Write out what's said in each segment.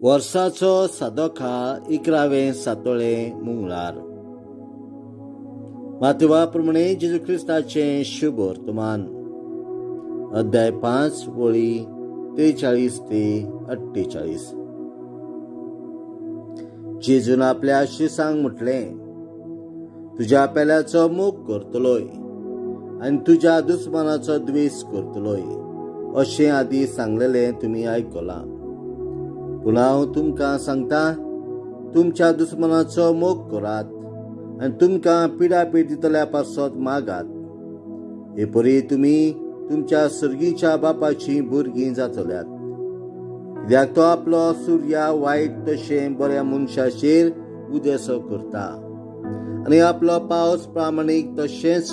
वर्साचो सादोखा 11वें सातोळें मंगळार. मातेवा प्रमाणे जेजू क्रिस्ताचें शुभ वर्तमान, अध्याय 5 वळी 43 ते 48. जेजून आपल्या शिसांक म्हटलें, तुज्या पेल्याचो मोग करतलोय आनी तुज्या दुस्मानाचो द्वेश करतलोय अशें आदी सांगलेलें तुमी आयकलां. पूण हांव तुमकां सांगता, तुमच्या दुस्मानाचो मोग करात आनी तुमकां पिडापीड दितल्या पासत मागात. हे परी तुमी तुमच्या सर्गीच्या बापाची भुरगीं जातल्यात. कित्याक तो आपलो सुर्या वायट तशें बऱ्या मनशाचेर उदेसो करता आनी आपलो पावस प्रामाणीक तशेंच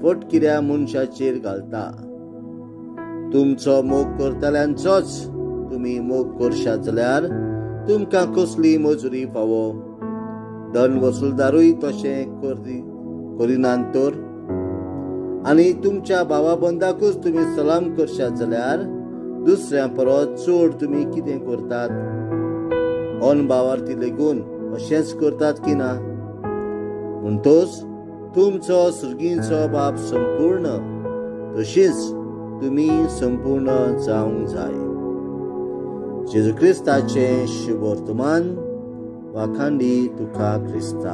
फटकिऱ्या मनशाचेर घालता. तुमचो मोग करतल्यांचोच तुमी मोग करशात जाल्यार तुमकां कसली मजुरी फावो? दंड वसुलदारूय तशें करिनात तर? आनी तुमच्या भावा बंदाकूच तुमी सलाम करशात जाल्यार दुसऱ्या परस चड तुमी कितें करतात? अनभावार्थी लेगून अशेंच करतात की ना? म्हणटच तुमचो सर्गीचो बाप संपूर्ण, तशीच तुमी संपूर्ण जावंक जाय. जेजू क्रिस्ताचें शुभ वर्तमान. वाखांडी तुका क्रिस्ता.